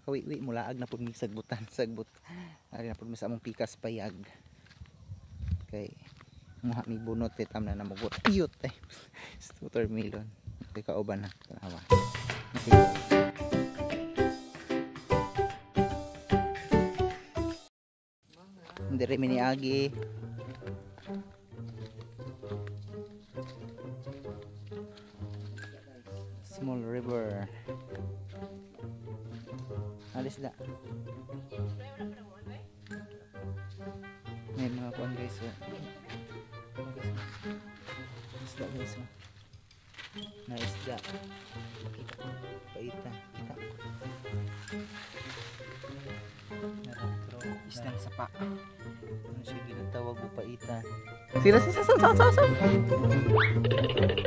Mga kawiwi, mulaag na pud mi sagbutan, sagbot. Ari na pud mi sa among pikas payag. Kay muha mi bunot kay tam na namugot. Cute eh. Watermelon. Okay, kauban na. Tanawa. Okay. Dire mi niagi. Small river. Alis na. May mga kuan guys. Oh. Isda guys. Oh. Na isda. Kita. Paita. Kita. Naratro. Isdang sapa. Ano siya ginatawag o paita? Sila sa sa sa sa sa.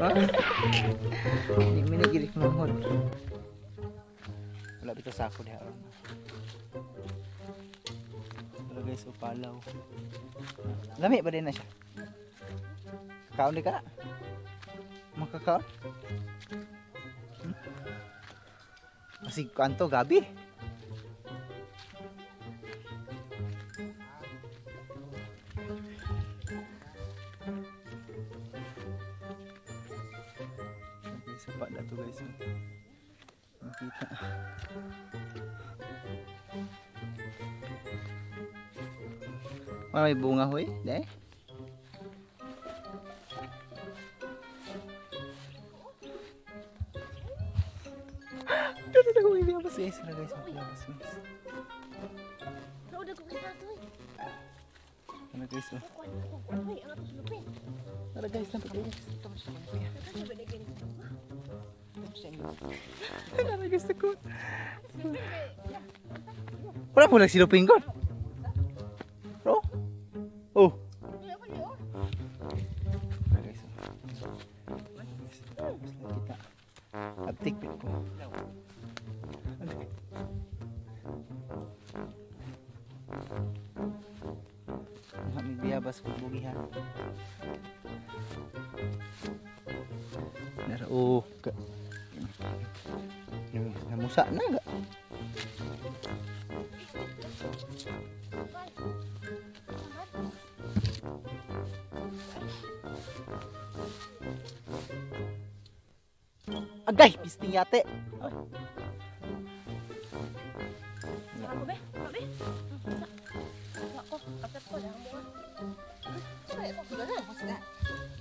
Ha? Hindi mi nagirik manghod. Wala bitaw sako diha ron. Pero guys, oh, palaw. Lami ba din na siya? Kakaon di ka? Makakaon? Hmm? Kasi kanto gabi. Okay, sapa na to guys. Makita. Wala may bunga hoy, deh. Dito na ko ibiyabas guys, sila guys, ibiyabas guys. Ano guys, oh. Tara guys, napit guys. Tara guys, ako. Wala po nagsilupin ko. Bro? Oh. Tara guys, oh. Kita. Abtik pit ko. May biyabas ko bugihan. Nara oh. Namusa na ga. Agay, pisting yate.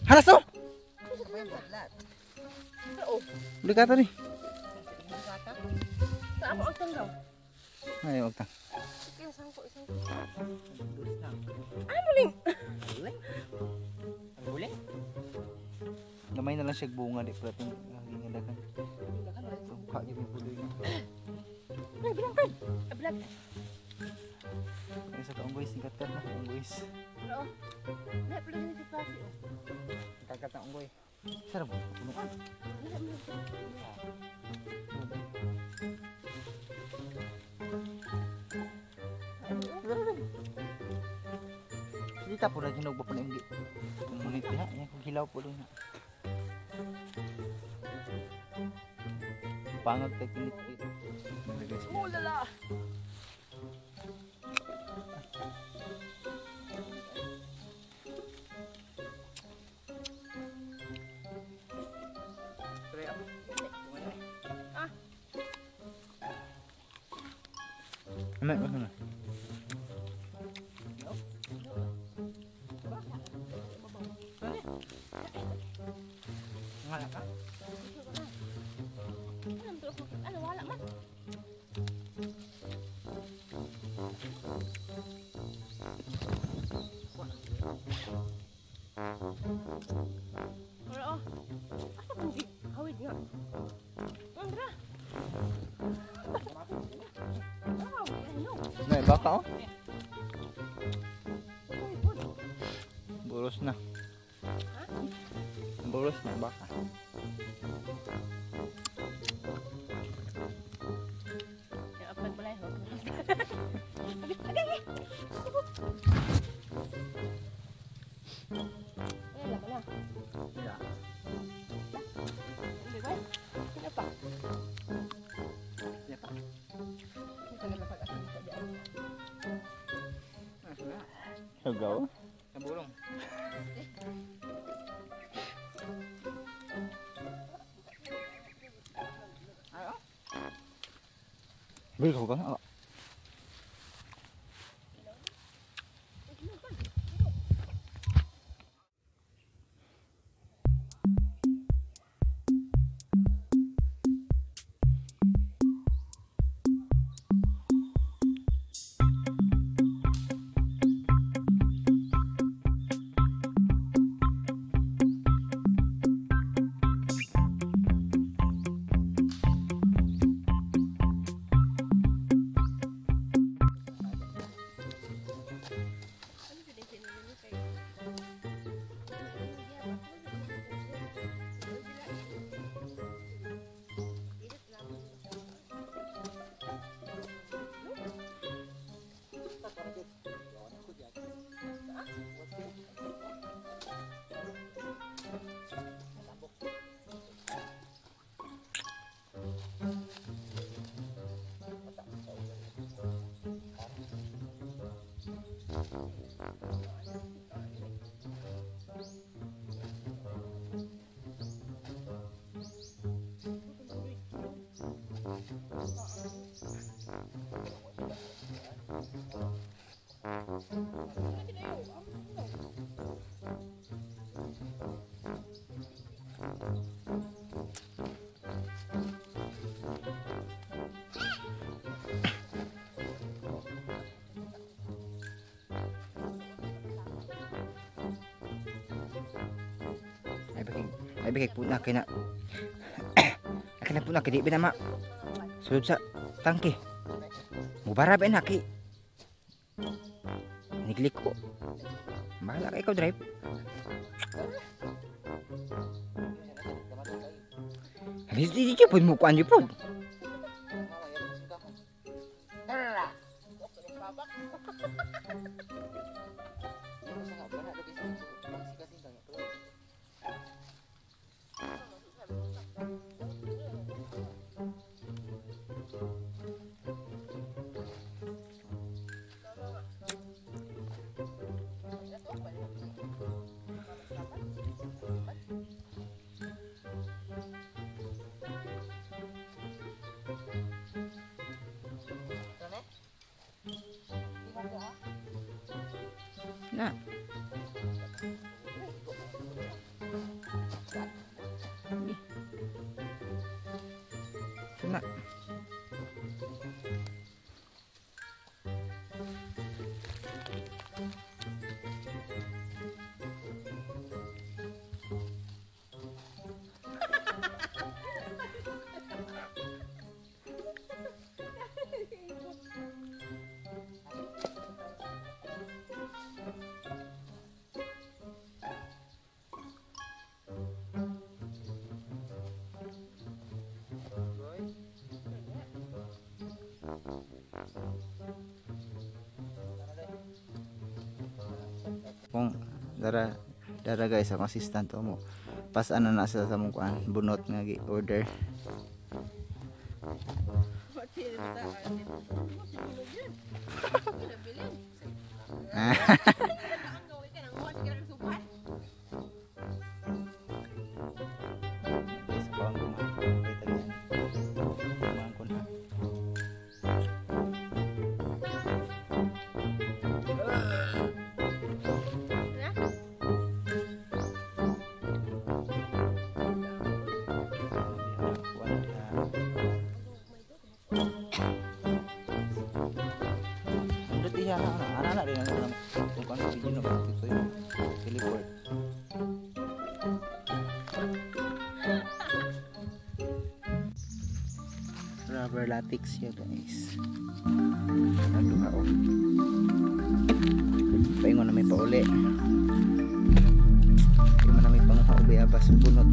Halas oh. Beli kata nih. Ayo oktang. Ano? Gamay na lang siya bunga di pala itong ginadakan. Tungka yung buloy niya. Ay, bilang kan. Ablag. Ay, sa kaunggoy, singkat-kat na kaunggoys. Oo. Dahil pala din si Pasi. Singkat-kat na unggoy. Sarap mo, puno. Kita po na hinog pa po na yung ngunit diha. Yan, kung hilaw po din. Pangag tayo kinit-kit. Oh lala! Ah! Ano? Ano? Wala ka? Ano, wala man. Wala oh. Asa kung hawid nga? Andra. May baka oh. Boros na. Boros na baka. Hugaw? Nabulong. Bili ka hugaw? Ay bakig po na kay na. Akin na po na kay di ba na ma. Sulod sa tangke. Mubara ba na kay. Nigliko. Bahala ka ikaw drive. Di di di pud mo kuan di pud. Na. Ito na. Kung dara dara guys, akong assistant mo pas ano na sila sa mong kuan bunot nga gi order. Teleport. Rubber latex siya guys. Nagduha oh. Paingon na may pauli. Paingon na may panguha o bayabas bunot.